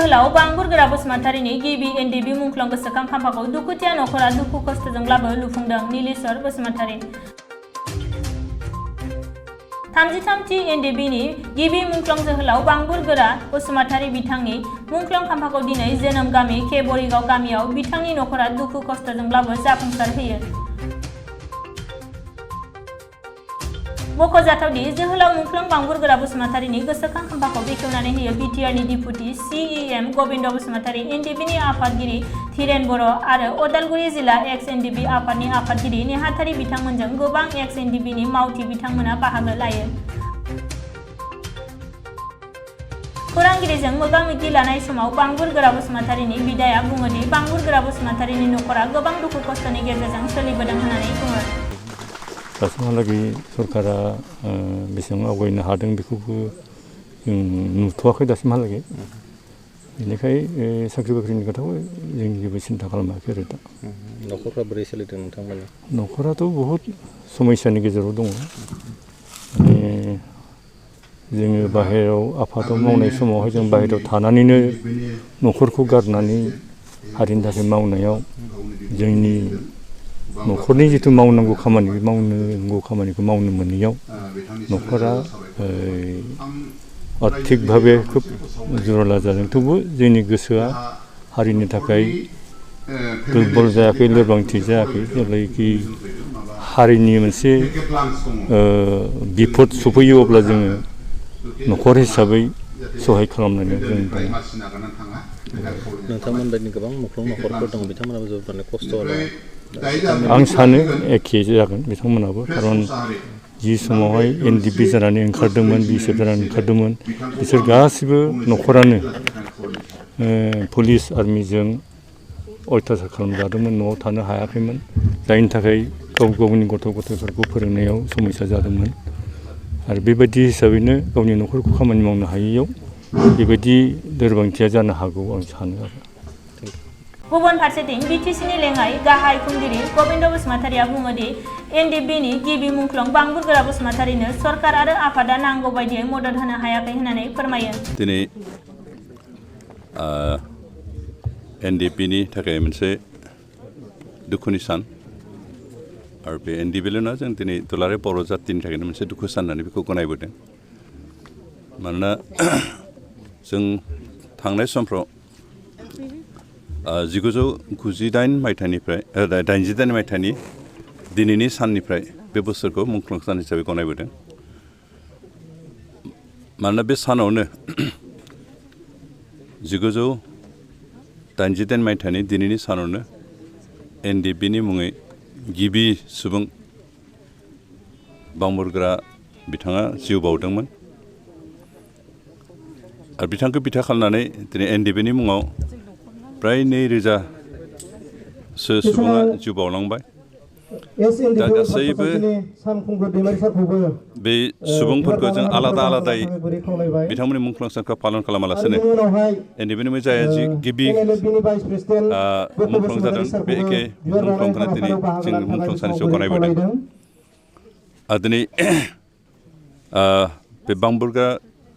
जोहोलाव बांबुरगोरा बसुमतारीनि गिबि एनडिबि मुंख्लं गोसोखां खाम्फाखौ दुखुथिया नखरा दुखु खस्थजोंब्लाबो लुफुंदों नीलेश्वर बसुमतारी। 33थि एनडिबिनि गिबि मुंख्लं जोहोलाव बांबुरगोरा बसुमतारी बिथांनि मुंख्लं खाम्फाखौ दिनै जोनोम गामि के बरिगाव गामियाव बिथांनि नखरा दुखु खस्थजोंब्लाबो जाफुंसार होयो। मख'जाथावदि जोहोलाव मुंख्लं बांबुरगोरा बसुमतारीनि गोसोखां खाम्फाखौ बेखेवनानै होयो बिटिआरनि डिपुटि सिइएम गबिन्द बसुमतारी, एनडिबिनि आफादगिरि धीरेन बर' आरो अदालगुरि जिल्ला एक्स एनडिबि आफादनि आफादगिरि नेहाथारि बिथांमोनजों गोबां एक्स एनडिबिनि मावथि बिथांमोना बाहागो लायो। खौरांगिरिजों मोगा-मोगि लानाय समाव बांबुरगोरा बसुमतारीनि बिदाया बुङोदि बांबुरगोरा बसुमतारीनि नखरा गोबां दुखु खस्थनि गेजेरजों सोलिबोदों होननानै बुङो। दासिमहालागै सरकारा बेसेबां आवगायनो हादों बेखौबो जों नुथ'वाखै दासिमहालागै। बेनिखायनो साख्रि बाख्रिनि खोथाखौ जों जेबो सिन्था खालामाखै आरो दा। न'खरफ्रा बोरै सोलिदों नोंथांमोननि? न'खराथ' बहुद समस्यानि गेजेराव दङ। माने जोङो बाहेरायाव आफादाव मावनाय समावहाय जों बाहेरायाव थानानैनो न'खरखौ गारनानै हारिनि थाखाय मावनायाव जोंनि न'खरनि जिथु मावनांगौ खामानिखौ मावनो मोनैयाव न'खरा आर्थिक भाबे खोब जरला जादों। थेवबो जोंनि गोसोआ हारिनि थाखाय दुरबल जायाखै, लोरबांथि जायाखै। जेब्लायखि हारिनि मोनसे बिपद सफैयो अब्ला जोङो न'खर हिसाबै सहाय खालामनानै जों दङ। नोंथांमोन बायदि गोबां न'खरफोर दं, बिथांमोनाबो जोबोद खस्थ' दं। आं सानो एखे जागोन बिथांमोनाबो, खारन जि समावहाय एनडिबि जानानै ओंखारदोंमोन, बिएसएफ जानानै ओंखारदोंमोन, बिसोर गासिबो न'खरानो पुलिस आर्मिजों अयथासार खालामजादोंमोन, न'आव थानो हायाखैमोन, जायनि थाखाय गावनि गथ' गथायफोरखौ फोरोंनायाव समस्या जादोंमोन। आरो बेबायदि हिसाबैनो गावनि न'खरखौ खामानि मावनो हायैयाव बेबायदि लोरबांथिया जानो हागौ आं सानो आरो। गुबुन फारसेथिं बिटिसिनि लेङाइ गाहाय खुंगिरि गबिन्द बसुमतारीया बुङोदि एनडिबिनि गिबि मुंख्लं बांबुरगोरा बसुमतारीनो सरकार आरो आफादा नांगौ बायदियै मदद होनो हायाखै होननानै फोरमायो। दिनै एनडिबिनि थाखाय मोनसे दुखुनि सान, आरो बे एनडिबिल' नङा, जों दिनै दुलाराय बर' जातिनि थाखायनो मोनसे दुखु सान होननानै बेखौ गनायबोदों। मानोना जों थांनाय समफ्राव 1998 मायथाइनि दिनैनि साननिफ्राय बे बोसोरखौ मुंख्लं सान हिसाबै गनायबोदों। मानोना बे सानावनो 1998 मायथाइनि दिनैनि सानावनो एनडिबिनि मुङै गिबि सुबुं बांबुरगोरा बिथाङा जिउ बाउदोंमोन। आरो बिथांखौ बिथा खालामनानै दिनै एनडिबिनि मुङाव प्राय 2000सो सुबुङा जिउ बाउलांबाय। दा गासैबो बे सुबुंफोरखौ जों आलादा आलादायै बिथांमोननि मुंख्लं सानखौ पालन खालामालासिनो एनडिबिनि जाय जि गिबि मुंख्लं जादों बे एखे मुंख्लंखौनो दिनै जों मुंख्लं सान हिसाबै गनायबोदों। आरो दिनै बे बांबुरगोरा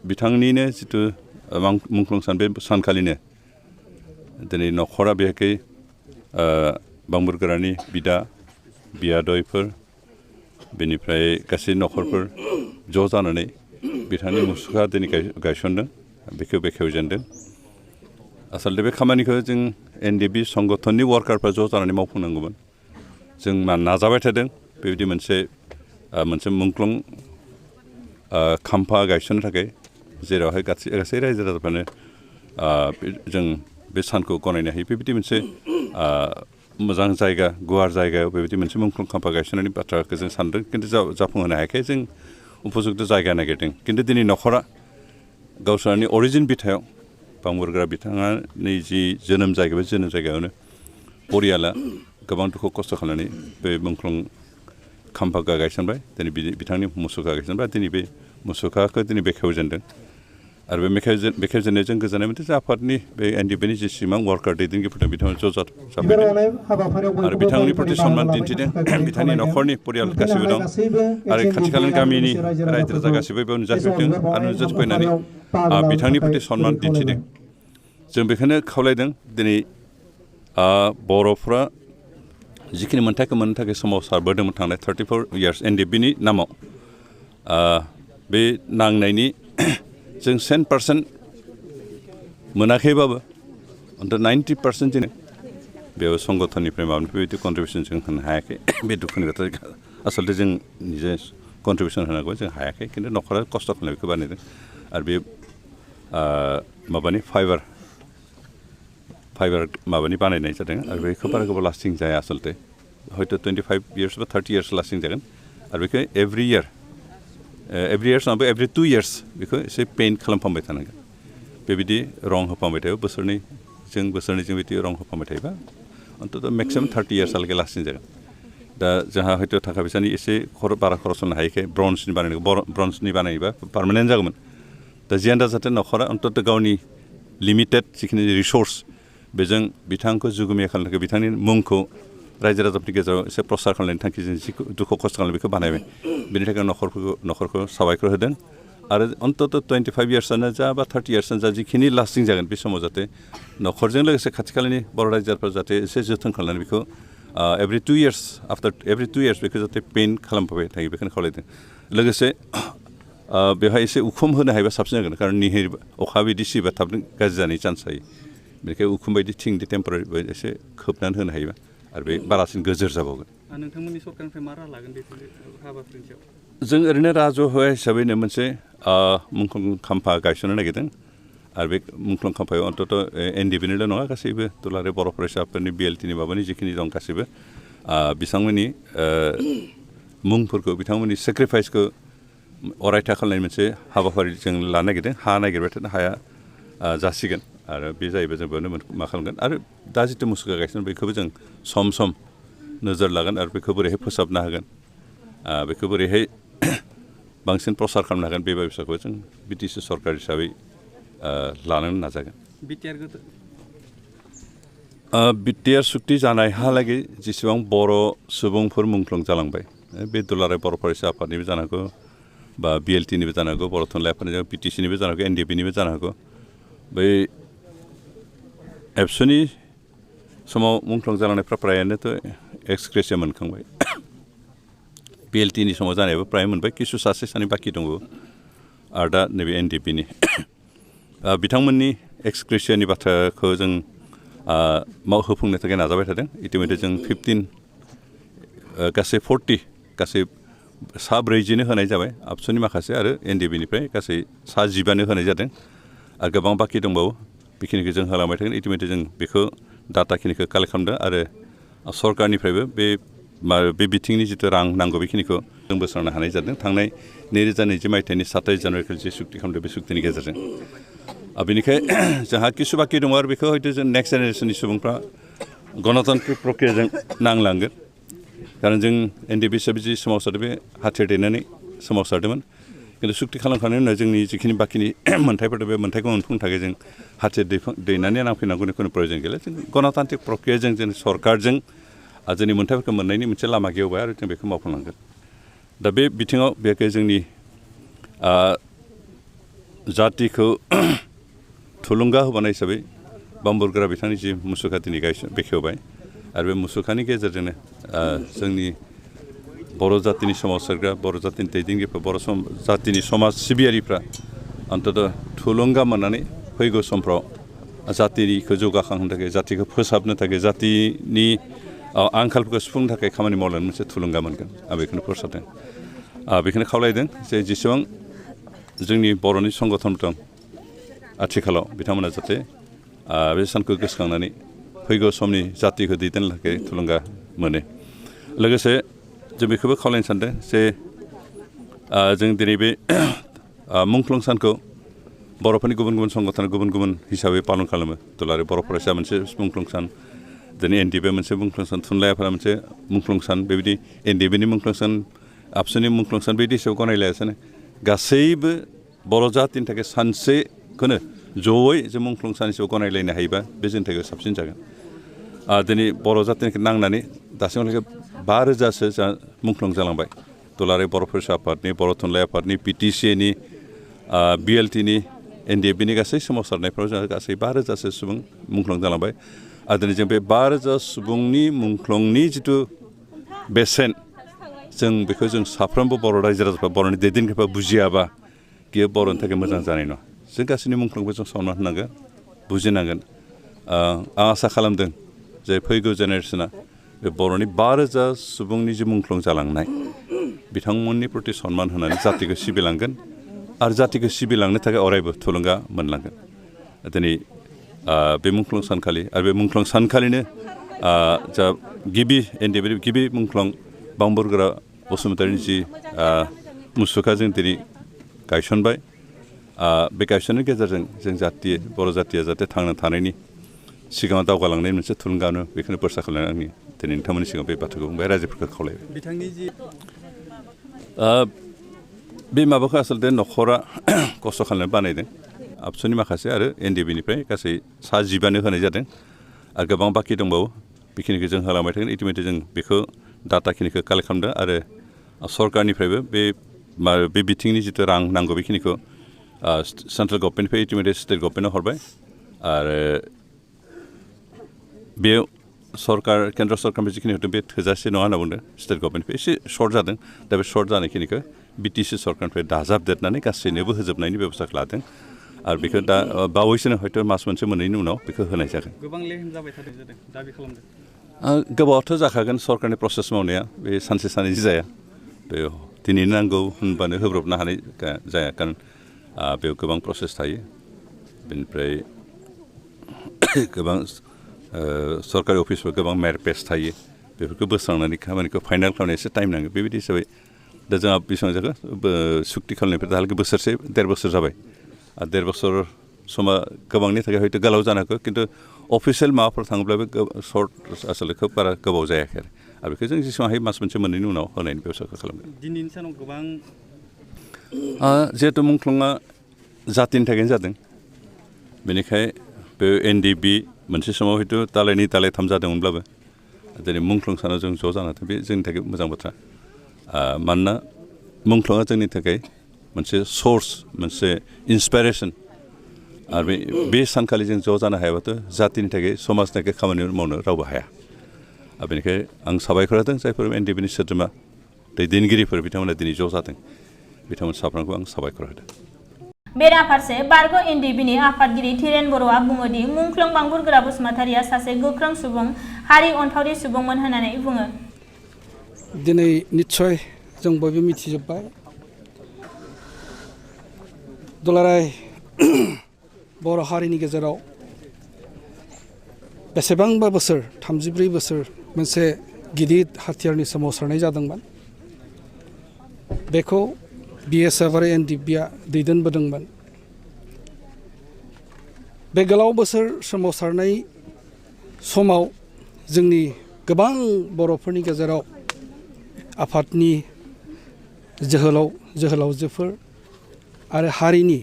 बिथांनिनो जिथु मुंख्लं सान, बे सानखालिनो दिनै न'खरा बेहाय बांबुरगोरानि बिदा बियादैफोर, बेनिफ्राय गासै न'खरफोर ज' जानानै बिथांनि मुसुखा दिनै गायसनदों, बेखौ बेखेवजेनदों। आसलथे बे खामानिखौ जों एनडिबि संगठननि वार्कारफ्रा ज' जानानै मावफुंनांगौमोन। जों नाजाबाय थादों बेबायदि मोनसे मुंख्लं खाम्फा गायसननो थाखाय, जेरावहाय गासै रायजो राजाफ्रानो जों बे सानखौ गनायनो हायो। बेबायदि मोनसे मोजां जायगा, गुवार जायगायाव बेबायदि मोनसे मुंख्लं खाम्फा गायसननायनि बाथ्राखौ जों सानदों, खिन्थु जाफुंहोनो हायाखै। जों उपजुक्त जायगा नागिरदों, खिन्थु दिनै न'खरा गावसोरनि अरिजिन बिथायाव बांबुरगोरा बिथाङानि जि जोनोम जायगा, बे जोनोम जायगायावनो परियाला गोबां दुखु खस्थ' खालामनानै बे मुंख्लं खाम्फा गायसनबाय। दिनै बिथांनि मुसुखा गायसनबाय। दिनै बे मुसुखाखौ दिनै बेखेवजेनदों। आरो बे बेखेवजेननायजों गोजोननाय मोनदों जे आफादनि बे एनडिबिनि जेसेबां वार्कार दैदेनगिरिफोर दं बिथांमोना ज' जाफैदों आरो बिथांनि प्रति सनमान दिन्थिदों। बिथांनि न'खरनि परियाल गासैबो दं आरो खाथि खालानि गामिनि रायजो राजा गासैबो बेयाव नुजाफैदों आरो नुजाफैनानै बिथांनि प्रति सनमान दिन्थिदों। जों बेखौनो खावलायदों दिनै बर'फ्रा जिखिनि मोन्थायखौ मोननो थाखाय सोमावसारबोदोंमोन थांनाय 34 years NDBनि नामाव बे नांनायनि जों 10% मोनाखैबाबो अन्त 90% जों बेयाव संगठननिफ्राय माबानिफ्राय बिदि कन्ट्रिबिउसन जों होनो हायाखै बे दुखुनि खोथा आसलथे जों निजे कन्ट्रिबिउसन होनांगौ जों हायाखै खिन्थु न'खरा खस्थ' खालामनाय बेखौ बानायदों आरो बे माबानि फाइबार माबानि बानायनाय जादों आरो बेखौ बारा गोबाव लास्टिं जाया आसलथे हयथ' 25 years बा 30 years लास्टिं जागोन आरो बेखौ एभ्रि इयार नङाबा एभ्रि 2 years बेखौ एसे पेइन्ट खालामफामबाय थानांगोन बेबायदि रं होफामबाय थायो बोसोरनैजों बिदि रं होफामबाय थायोबा अन्तत' मेक्सिमाम 30 yearsहालागै लास्टिं जागोन दा जोंहा हयथ' थाखा फैसानि एसे बारा खरस खालामनो हायैखाय ब्रन्जनि बानायोबा पार्मानेन्ट जागौमोन दा जियानो जाहाथे न'खरा अन्तत' गावनि लिमिटेड जिखिनि रिसर्स बेजों बिथांखौ जुगुमिया खालामनो थाखाय बिथांनि मुंखौ रायजो राजाफोरनि गेजेराव एसे प्रसार खालामनायनि थांखिजों जिखौ दुखु खस्थ' खालामनाय बेखौ बानायबाय बेनि थाखाय न'खरखौ साबायखर होदों आरो अन्तत' 25 yearsआनो जा बा 30 yearsआनो जा जिखिनि लास्टिं जागोन बे समाव जाहाथे न'खरजों लोगोसे खाथि खालानि बर' रायजोफोरा जाहाथे एसे जोथोन खालामनानै बेखौ every 2 years after every 2 years बेखौ जाहाथे पेइन्ट खालामफाबाय थायो बेखौनो खावलायदों लोगोसे बेवहाय एसे उखुम होनो हायोबा साबसिन जागोन खारन निहिर अखा बिदि सिबा थाबनो गाज्रि जानायनि चान्स थायो बेनिखायनो उखुम बायदि थिंदि टेम्परारि एसे खोबनानै होनो हायोबा आरो बे बारासिन गोजोर जाबावगोन नोंथांमोननि सरकारनिफ्राय मा राहा लागोन बेफोर हाबाफारिनि सायाव जों ओरैनो राजहुवा हिसाबैनो मोनसे मुंख्लं खाम्फा गायसननो नागिरदों आरो बे मुंख्लं खाम्फायाव अन्तत' NDBनिल' नङा गासैबो दुलाराय बर' फरायसाफोरनि BLTनि माबानि जिखिनि दं गासैबो बिथांमोननि मुंफोरखौ बिथांमोननि सेक्रिफाइसखौ अरायथा खालामनायनि मोनसे हाबाफारि जों लानो नागिरदों हा नागिरबाय थानो हाया जासिगोन आरो बे जाहैबाय जों बेयावनो मा खालामगोन आरो दा जिथु मुसुखा गायसनदों बेखौबो जों सम नोजोर लागोन आरो बेखौ बोरैहाय फोसाबनो हागोन बेखौ बोरैहाय बांसिन प्रसार खालामनो हागोन बे बाथ्राखौ जों BTC सरकार हिसाबै लानो नाजागोन बिटिआर सुक्ति जानायहालागै जेसेबां बर' सुबुंफोर मुंख्लं जालांबाय बे दुलाराय बर' फरायसा आफादनिबो जानो हागौ बा BLTनिबो जानो हागौ बर' थुनलाइ आफादनि PTCनिबो जानो हागौ NDBनिबो जानो हागौ बै एबसुनि समाव मुंख्लं जालांनायफ्रा फ्रायानोथ' एक्सग्रेसिया मोनखांबाय BLTनि समाव जानायाबो फ्राय मोनबाय किसु सासे सानै बाखि दंबावो आरो दा नैबे NDBनि बिथांमोननि एक्सग्रेसियानि बाथ्राखौ जों होफुंनो थाखाय नाजाबाय थादों इतिमध्य जों 15 गासै 40 गासै 40 होनाय जाबाय आबसुनि माखासे आरो NDBनिफ्राय गासै 19 होनाय जादों आरो गोबां बाखि दंबावो बेखिनिखौ जों होलांबाय थागोन इतिमध्य जों बेखौ डाटाखिनिखौ कालेक्ट खालामदों आरो सरकारनिफ्रायबो बे बिथिंनि जिथु रां नांगौ बेखिनिखौ जों बोस्रांनो हानाय जादों थांनाय 2020 मायथाइनि 27 जानुवारिखौ जे सुक्ति खालामदों बे सुक्तिनि गेजेरजों बेनिखायनो जोंहा किसु बाखि दङ आरो बेखौ हयथ' जों नेक्स्ट जेनेरेसननि सुबुंफ्रा गणतान्त्रिक प्रक्रियाजों नांलांगोन खारन जों NDB हिसाबै जि सोमावसारदों बे हाथियार दैनानै सोमावसारदोंमोन खिन्थु सुक्ति खालामखांनायनि उनाव जोंनि जिखिनि बाखिनि मोन्थायफोर दं बे मोन्थायखौ मोनफुंनो थाखाय जों हाथियार दैनानै नांफैनांगौनि खुनु प्रयजन गैला जों गणतान्त्रिक प्रक्रियाजों जों सरकारजों जोंनि मोन्थायफोरखौ मोननायनि मोनसे लामा गेवबाय आरो जों बेखौ मावफुंलांगोन दा बे बिथिङाव बेखौ जोंनि जातिखौ थुलुंगा होबानाय हिसाबै बाम्बुरगोरा बिथांनि जि मुसुखा दिनै बेखेवबाय आरो बे मुसुखानि गेजेरजोंनो जोंनि बर' जातिनि सोमावसारग्रा बर' जातिनि दैदेनगिरिफ्रा बर' जातिनि समाज सिबियारिफ्रा अन्तत' थुलुंगा मोननानै फैगौ समफ्राव जातिखौ जौगाखांहोनो थाखाय जातिखौ फोसाबनो थाखाय जातिनि आंखालफोरखौ सुफुंनो थाखाय खामानि मावलांनो मोनसे थुलुंगा मोनगोन आं बेखौनो फोरसावदों बेखौनो खावलायदों जे जेसेबां जोंनि बर'नि संगठन दं आथिखालाव बिथांमोना जाहाथे बे सानखौ गोसोखांनानै फैगौ समनि जातिखौ दैदेननो थाखाय थुलुंगा मोनो लोगोसे जों बेखौबो खावलायनो सानदों जे जों दिनै बे मुंख्लं सानखौ बर'फोरनि गुबुन गुबुन संगठना गुबुन गुबुन हिसाबै पालन खालामो दुलाराय बर' फरायसा मोनसे मुंख्लं सान दिनै NDB मोनसे मुंख्लं सान थुनलाइ आफादा मोनसे मुंख्लं सान बेबायदि NDBनि मुंख्लं सान आबसुनि मुंख्लं सान बिदि हिसाबै गनायलायासैनो गासैबो बर' जातिनि थाखाय सानसेखौनो जयै जों मुंख्लं सान हिसाबै गनायलायनो हायोबा बे जोंनि थाखाय साबसिन जागोन दिनै बर' जातिनि नांनानै दासिमहालागै 5,000सो जा मुंख्लं जालांबाय दुलाराय बर' फरायसा आफादनि बर' थुनलाइ आफादनि PTCनि BLTनि एनडिएफबिनि गासै सोमावसारनायफ्राव जोंहा गासै 5,000सो सुबुं मुंख्लं जालांबाय आरो दिनै जों बे 5,000 सुबुंनि मुंख्लंनि जिथु बेसेन जों बेखौ जों साफ्रोमबो बर' रायजो राजाफ्रा बर'नि दैदेनगिरिफ्रा बुजियाबा बेयो बर'नि थाखाय मोजां जानाय नङा जों गासैनि मुंख्लंखौ जों सनमान होनांगोन बुजिनांगोन आं आसा खालामदों जे फैगौ जेनेरेसना बे बर'नि 5,000 सुबुंनि जे मुंख्लं जालांनाय बिथांमोननि प्रति सनमान होनानै जातिखौ सिबिलांगोन आरो जातिखौ सिबिलांनो थाखाय अरायबो थुलुंगा मोनलांगोन दिनै बे मुंख्लं सानखालि आरो बे मुंख्लं सानखालिनो जा गिबि एनडिएफबि गिबि मुंख्लं बांबुरगोरा बसुमतारिनि जि मुसुखा जों दिनै गायसनबाय बे गायसननायनि गेजेरजों जों जाति बर' जातिया जाहाथे थांना थानायनि सिगाङाव दावगालांनायनि मोनसे थुलुंगानो बेखौनो बोरसा खालामनानै आंनि दिनै नोंथांमोननि सिगाङाव बे बाथ्राखौ बुंबाय रायजोफोरखौ खावलायबाय बिथांनि जि बे माबाखौ आसलथे न'खरा खस्थ' खालामनानै बानायदों आबसुनि माखासे आरो एनडिएफबिनिफ्राय गासै 15 होनाय जादों आरो गोबां बाखि दंबावो बेखिनिखौ जों होलांबाय थागोन इटिमेटलि जों बेखौ डाटाखिनिखौ कालेक्ट खालामदों आरो सरकारनिफ्रायबो बे बिथिंनि जिथु रां नांगौ बेखिनिखौ सेन्ट्रेल गभर्नमेन्टनिफ्राय इटिमेटलि स्टेट गभर्नमेन्टआव हरबाय आरो बे सरकार केन्द्र सरकारनिफ्राय जिखिनि हरदों बे थोजासे नङा होनना बुंदों स्टेट गभर्नमेन्टनिफ्राय एसे सर्ट जादों दा बे सर्ट जानायखिनिखौ बिटिसि सरकारनिफ्राय दाजाबदेरनानै गासैनोबो होजोबनायनि बेब'स्थाखौ लादों आरो बेखौ दा बावैसोनो हयथ' मास मोनसे मोननैनि उनाव बेखौ होनाय जागोन गोबां लेहेम जाबाय थादों जादों दाबि खालामदों गोबावथ' जाखागोन सरकारनि प्रसेस मावनाया बे सानसे साननै जाया बे दिनैनो नांगौ होनबानो होब्रबनो हानाय जाया कारण बेयाव गोबां प्रसेस थायो बेनिफ्राय गोबां सरकारि अफिसफोर गोबां मेयर पेज थायो बेफोरखौ बोस्रांनानै खामानिखौ फाइनाल खालामनाय एसे टाइम नांगौ बेबायदि हिसाबै दा जोंहा बेसेबां जाखो सुक्ति खालामनायनिफ्राय दाहालागै बोसोरसे 1.5 बोसोर जाबाय आरो 1.5 बोसोर समा गोबांनि थाखाय हयथ' गोलाव जानो हागौ खिन्थु अफिसियेल माबाफोर थाङोब्लाबो सर्ट आसलथे खोब बारा गोबाव जायाखै आरो बेखौ जों जेसेबां हायो मास मोनसे मोननैनि उनाव होनायनि बेब'स्थाखौ खालामगोन दिनैनि सानाव गोबां जिहेथु मुंख्लंआ जातिनि थाखायनो जादों बेनिखाय बे एनडिएफबि मोनसे समाव हयथ' दालायनै दालायथाम जादोंमोनब्लाबो दिनै मुंख्लं सानाव जों ज' जाना बे जोंनि थाखाय मोजां बाथ्रा मानोना मुंख्लंआ जोंनि थाखाय मोनसे सर्स मोनसे इन्सपाइरेसन आरो बे सानखालि जों ज' जानो हायाबाथ' जातिनि थाखाय समाजनि थाखाय खामानि मावनो रावबो हाया आरो बेनिखायनो आं साबायखर होदों जायफोर एनडिएफबिनि सोद्रोमा दैदेनगिरिफोर बिथांमोना दिनै ज' जादों बिथांमोन साफ्रोमखौ आं साबायखर होदों बेराफारसे बारग' एनडिएफबिनि आफादगिरि धीरेन बर'आ बुङोदि मुंख्लं बांबुरगोरा बसुमतारिया सासे गोख्रों सुबुं हारि अनफावरि सुबुंमोन होननानै बुङो दिनै निस्सय जों बयबो मिथिजोब्बाय दुलाराय बर' हारिनि गेजेराव बेसेबांबा बोसोर 34 बोसोर मोनसे गिदिर हाथियारनि सोमावसारनाय जादोंमोन बेखौ बिएसएफ आरो एनडिएफबिआ दैदेनबोदोंमोन बे गोलाव बोसोर सोमावसारनाय समाव जोंनि गोबां बर'फोरनि गेजेराव आफादनि जोहोलावजोफोर आरो हारिनि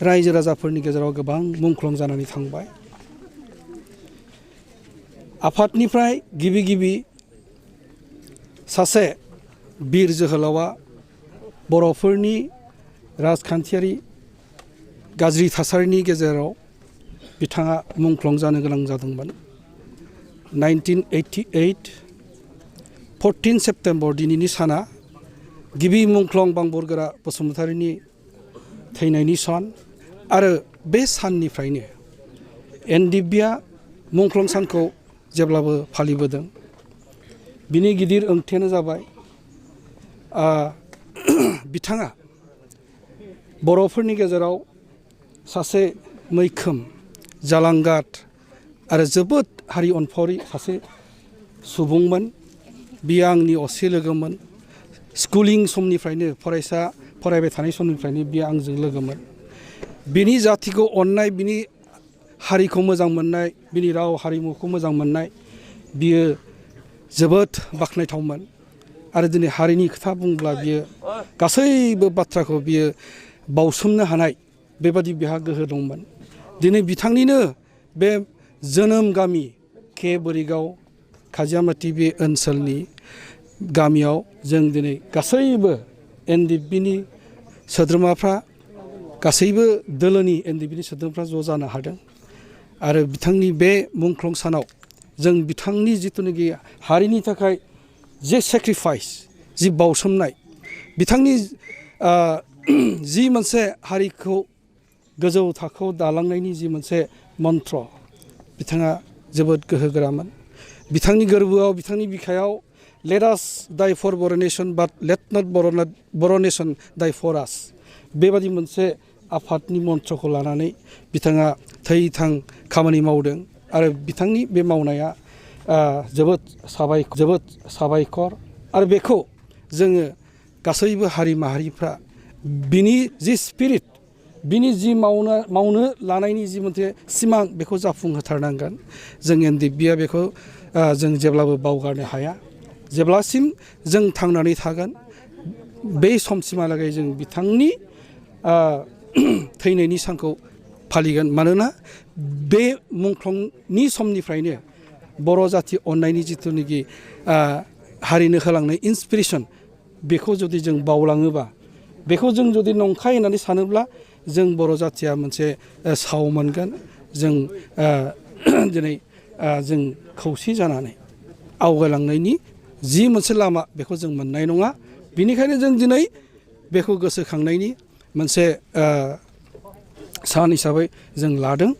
रायजो राजाफोरनि गेजेराव गोबां मुंख्लं जानानै थांबाय आफादनिफ्राय गिबि सासे बिर जोहोलावा बर'फोरनि राजखान्थियारि गाज्रि थासारिनि गेजेराव बिथाङा मुंख्लं जानो गोनां जादोंमोन 1988 14 सेप्तेम्बर दिनैनि साना गिबि मुंख्लं बांबुरगोरा बसुमतारिनि थैनायनि सान आरो बे साननिफ्रायनो एनडिएफबिआ मुंख्लं सानखौ जेब्लाबो फालिबोदों बिनि गिदिर ओंथियानो जाबाय बिथाङा बर'फोरनि गेजेराव सासे मैखोम जालांगाद आरो जोबोद हारि अनफावरि सासे सुबुंमोन बियो आंनि असे लोगोमोन स्कुलिं समनिफ्रायनो फरायबाय थानाय समनिफ्रायनो बियो आंजों लोगोमोन बिनि जातिखौ अननाय बिनि हारिखौ मोजां मोननाय बिनि राव हारिमुखौ मोजां मोननाय बियो जोबोद बाख्नायथावमोन आरो दिनै हारिनि खोथा बुंब्ला बियो गासैबो बाथ्राखौ बियो बावसोमनो हानाय बेबादि बिहा गोहो दंमोन दिनै बिथांनिनो बे जोनोम गामि के बोरिगाव खाजियामाटि बे ओनसोलनि गामियाव जों दिनै गासैबो एनडिएफबिनि सोद्रोमाफ्रा गासैबो दोलोनि एनडिएफबिनि सोद्रोमाफ्रा ज' जानो हादों आरो बिथांनि बे मुंख्लं सानाव जों बिथांनि जिथुनाखि हारिनि थाखाय जे सेक्रिफाइस जि बावसोमनाय बिथांनि जि मोनसे हारिखौ गोजौ थाखोआव दालांनायनि जि मोनसे मन्त्र बिथाङा जोबोद गोहोगोरामोन बिथांनि गोरबोआव बिथांनि बिखायाव लेट आस डाइ फर बर' नेसन बाट लेट नट बर' नेसन डाइ फर आस बेबादि मोनसे आफादनि मन्त्रखौ लानानै बिथाङा थै थां खामानि मावदों आरो बिथांनि बे मावनाया जोबोद साबायखर आरो बेखौ जोङो गासैबो हारि माहारिफ्रा बिनि जि स्पिरिट बिनि जि मावनो लानायनि जि मोनसे सिमां बेखौ जाफुंहोथारनांगोन जों एनडिएफबिआ बेखौ जों जेब्लाबो बावगारनो हाया जेब्लासिम जों थांनानै थागोन बे समसिमहालागै जों बिथांनि थैनायनि सानखौ फालिगोन मानोना बे मुंख्लंनि समनिफ्रायनो बर' जाथि अननायनि जिथुनाखि हारिनो होलांनाय इन्सपिरेसन बेखौ जुदि जों बावलाङोबा बेखौ जों जुदि नंखाय होननानै सानोब्ला जों बर' जाथिया मोनसे साव मोनगोन जों दिनै जों खौसे जानानै आवगायलांनायनि जि मोनसे लामा बेखौ जों मोननाय नङा बिनिखायनो जों दिनै बेखौ गोसोखांनायनि मोनसे सान हिसाबै जों लादों